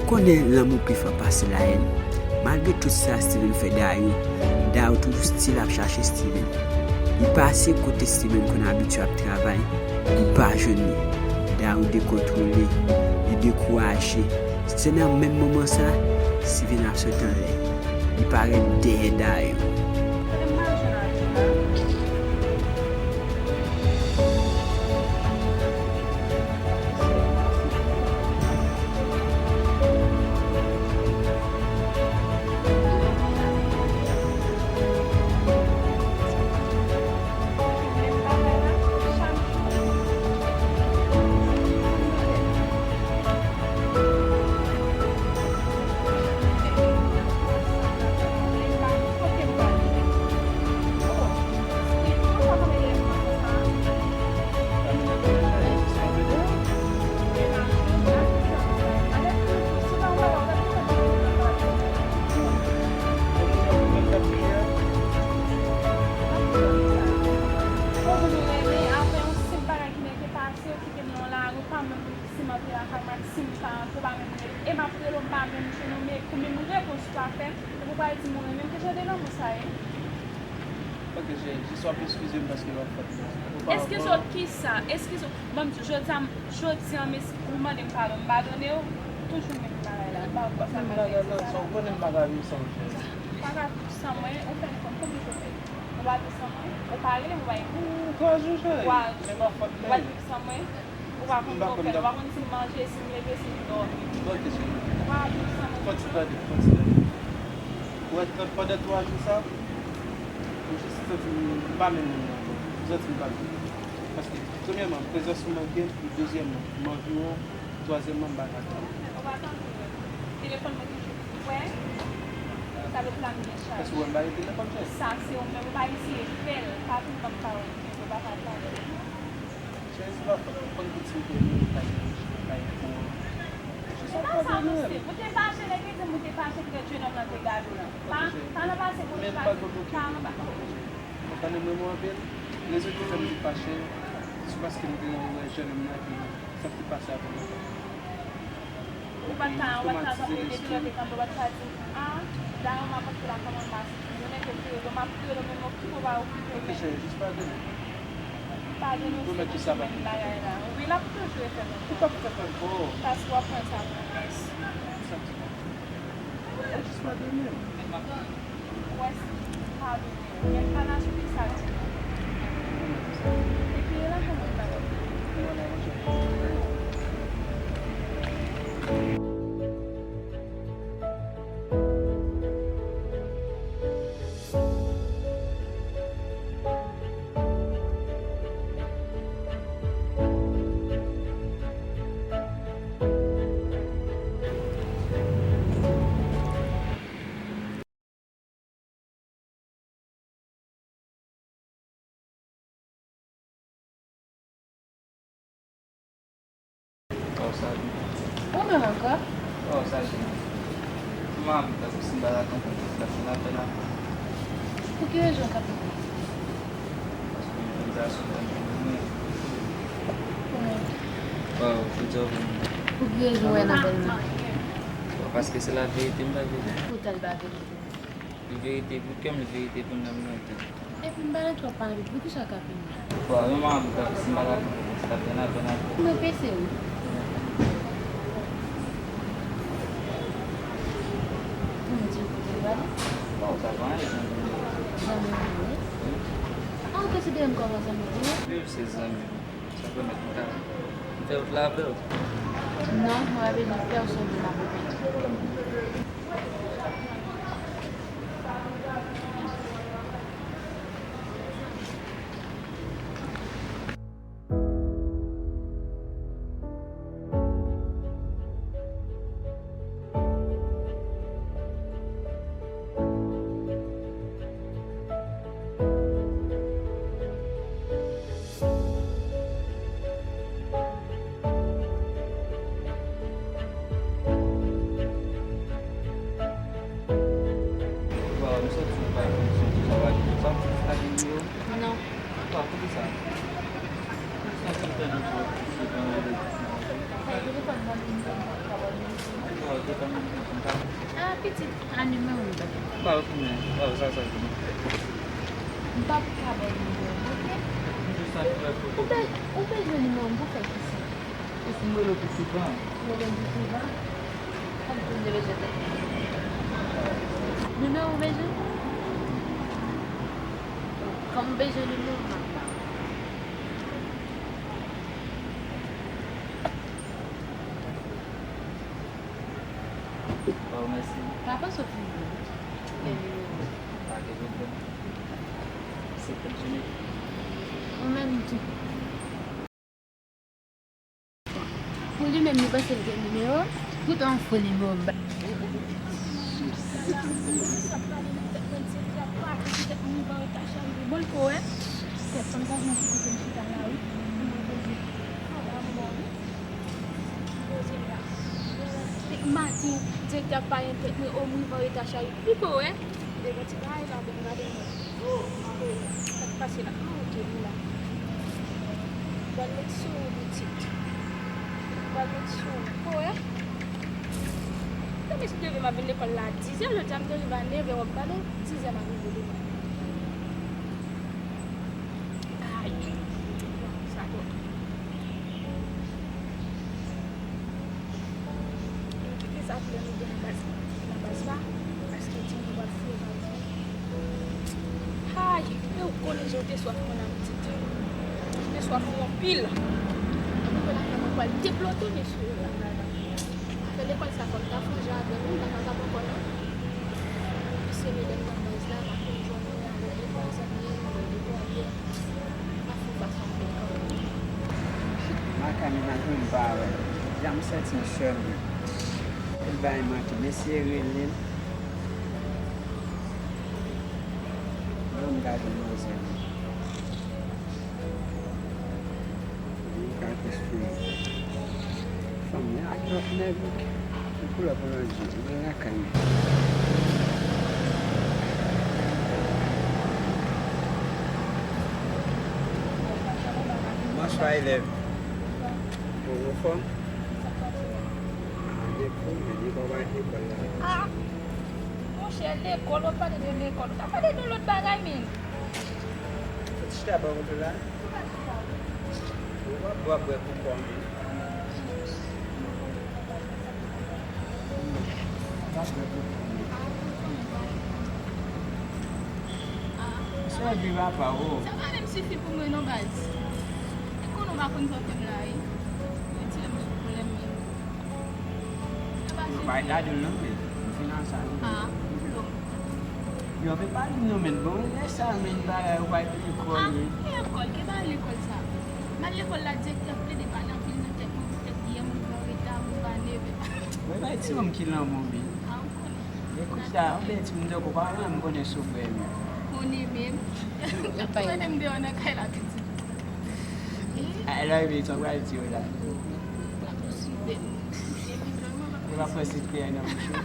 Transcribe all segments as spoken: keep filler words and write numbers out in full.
Konnen lanmou pi fò pase laèn. Malgre tout sa Steven fè Dayou, Dayou toujou still ap chache Steven. Li pase kote Steven konn abitye ap travay, li pa jwenn li. Dayou dekontwole, li dekouraje. Se nan menm moman sa, Steven ap sot anlè. Li parèt dèyè Dayou. Kite m nan lari, ou pa menm si m antre lakay mwen, si m pa antre, ou pa menm rele. E m ap rele w, m pa menm jwenn ou, men ou menm repons ou pa fè, epi ou pral di m ou renmen m. Ki jan de lanmou sa ye? Ok, cheri, jis w ap eskize m paske m ap fòt mwen. Eskize w kisa? Eskize w. Bon, m di, jodi a, jodi a, m es-, ou mande m padon, m padone w. Toujou menm bagay la, m pa wè poukisa m pa ka di sa. Sa w konnen m pa ka viv san w, cheri. Pa ka viv san mwen, ou fè efò, konbyen jou w fè? Ou pa viv san mwen, ou pa rele m, ou pa ekri m. Twa jou, cheri. Twa jou. Men pa fòt mwen. Ou pa viv san mwen. Ou pa konn sa w fè, ou pa konn si m manje, si m leve, si m dòmi. Ok, cheri. Ou pa viv san mwen. Fò ti tande, fò ti tande. Ou wè, pandan twa jou sa, ou jis santi m pa menm moun nan ankò. Ou santi m pa menm. Paske, premyèman, prezans ou manke m, dezyèmman, m anvi w, twazyèmman, m pa ka tann. Ou pa tann vre. Telefòn mwen toujou ouvè. Sa vle di la m gen chaj. Èske w wè m pa gen telefòn, cheri? Sa se ou menm, ou pa eseye fè l. Pa vin ban m pawòl, ou pa ka tann. Cheri, se pa fòt mwen. Konn ki ti ou te ye, pa gen, pa gen pou ou. Se pa sa, mesye. Ou te fache, nèg yo di m ou te fache, poutèt jenòm lan te gade w lan. Pa, pa nan pase pou ou te fache. Pa nan pase. Ou konnen m renmen w anpil. Rezon ki fè m te fache, se paske m te wè jenòm nan ki, sa k te pase avè l. Ou pa t ka, ou pa t ka kanpe depi lè w te kanpe, ou pa t ka di, a, dayè m ap antre la, kòman m pase? Jounen ke m te rele w, m ap rele w, men m okipe w, pa okipe w, men. Cheri, jis padone m. Padone w, se toujou menm bagay la. Wi, l ap toujou refèt ankò. Li p ap fèt ankò. Paske w ap pran sa pou yon lèson. Sa k di la? Jis padone m. Ou wè, padone m. Men m pa nan sou ki sa di. Epi, e la konbyen bagay. Oh, salut. Ou menm ankò? Oh, salut. Kòman w ap tankou si m pa ta konprann sa, se lapèn ap fè. Pou ki rezon w ka tankou? Paske m konn sa sou tèm pou mwen. Kòman? Waw, jodi a w vin. Pou ki rezon w wè nan bèl mwen? Bon, paske se laverite m ta vle di. Pou tèl laverite. Li verite pou kè m, li verite pou nanm mwen tou. Epi m pa nan twòp pale, poukisa w ka vin la? Bon, yon manman m ta, si m pa ta vin, se t ap gen lapèn avè w. Mwen prese wi. Mwen di w pou w pale. Bon, sa pa anyen, zanmi m. Zanmi w wi. A, ou konsidere m kòman zanmi w wi? Wi, se zanmi m. Sa pèmèt m ka fè wout la avè w. Non, mwen pa bezwen pèsonn pou m akonpaye w. Waw, nou sòti sou paj Facebook, sa pa gen, sa pa gen nimewo? Non. Waw, poukisa? Poukisa m tande pou, pou, pou, Telefòn nan, m p ap ka ba w nimewo m. Ah, pitit, a nimewo m pa gen. Ba w kounya, ba w sa, sa kounya. M p ap ka ba w nimewo m, oke? Ou be-, ou bezwen nimewo m pou fè kisa? Ou fin rele w pi souvan. Rele m pi souvan? Kòm si m te bezwen tèt mwen. Nimewo ou bezwen? Kòm ou bezwen nimewo m, m ap ba w. Ba w mèsi. Pa panse w fin bon. Lè nimewo. Pa gen pwoblèm. Se pèp jounen. Ou menm tou. Pou li menm, li panse l gen nimewo, poutan yon fo nimewo m ba. Sa pale nan tèt mwen, direktè a pale, direktè a rive an reta, chak jou. Bon, l ko wè. Tèt fanm sa nan ti kote m chita la, wi. Mwen poze. Sa va, m bon, wi. Poze m la. Depi maten, direktè a pale nan tèt mwen, o, m rive an reta, chak jou. Li ko wè. Devan ti bagay la, bon, gade mwen. Sa k pase la? Ah, ok, li la. Pral met sou ou, pitit. Pral met sou ou. Ou wè? Tann si te vle m ap vin lekòl la a dizè, jodi a m te rive a nevè, w ap pale, dizè m ap rive devan. Ay, non, sa twòp. Kite sa pou lè nou gen nan baz, nan baz la, paske timoun yo pral fouye valiz mwen. Ay, men ou konnen jan w te swaf mwen la, pitit. Ou te swaf mwen anpil. Anpil, mwen pral deplotone sou ou la. Afè lekòl sa, fò m ta fon jan avè w, m pa kapab ankò non. Anplis, se medam nan baz la, m ap vin jwenn mwen avèk de twa zanmi, de twa yè. M ap fè fason m vin kanpe. Makak menaj mwen m pa wè. Jodi a m santi m sèl mwen. Anpil bagay manke m eseye rele l. Ban m gade manzè. Li ka konstwi fanm nan ak lòt nèg. Ki koulè pou lòt jou? Mwen lakay mwen. Bonswa, elèv. Ou anfòm? Ah, gen pou mwen, li pa wè lekòl la. Ah, monchè, lekòl, w ap pale de lekòl. Ou ta pale de lòt bagay, men. Fouti chita bò kote la. Ou ap bwè bwè pou kò m. Sèvi papa w. Sa pa menm sifi pou mwen non, baz. E konnen w pa konn sa w fè m la, wi. Retire m sou pwoblèm mwen. Sa pa sifi. Bay dadou l non, men. M fin nan sa. Ah, m flou. Yo, men pa di non, men bon, lè sa, men bagay, ou pa lekòl, men. Ah, lekòl, ki bagay lekòl sa? M al lekòl la, direktè ap plede pale anpil nan tèt mwen, poutèt yè m rive an reta, m rive a nevè. Mwen bay ti nonm ki lanmou, men. Ah, ou konnen. Lekòl sa, ou bèl ti moun, donk ou pa renmen m konnen sou frè m. Konnen menm. Ap trennen m deyò nan kay la, pitit. Ah, lè rive, sa w pral di yo la. Ou pa pran sigarèt nan bouch ou? Ou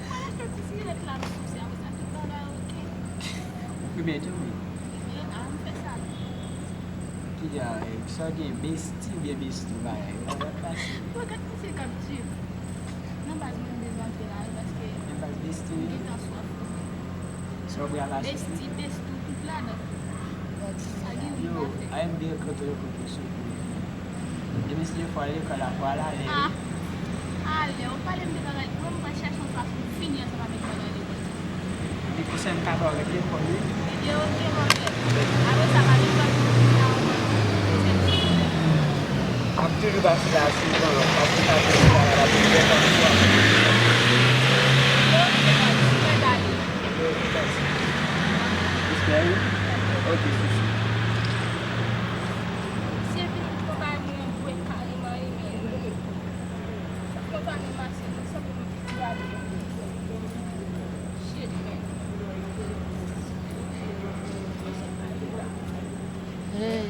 pa pran ti sigarèt la, m souse, apre sa, tout bagay oke. Ou fimen tou, wi. Fimen, a, m fè sa tou. Ki jan, eh, sa w gen, besti oubyen besti, bagay, ou pa pase. Ou gad misye k ap di. Nan baz mwen, m bezwen antre la, wi, paske m gentan swaf. Sa w pral achte? Besti, besti, tout ladan. Sa gen yon afè. Yo, a M B kote yo kote sou. Depi se fwa lekòl la, fwa l ale. Ah, ale, ou pale m de bagay, mwen, m pral chèche yon fason pou fini ansanm avèk bagay lekòl sa. Li konsène m ka ba w rèd lekòl, wi. Rèd yo, oke, mwen rèd. Apre sa, pa gen lòt moun ki ka antre. M ap toujou pase la souvan, paske sa te fè la, la te fè kòm sa. Yo, oke, baz, mwen gade. Respè, wi. Oke, sousi. Se vin pran bagay mwen an bwè kareman, wi, men. Fòk mwen pa nan mache, non, sa pou mwen gade. Shit, man. Hey.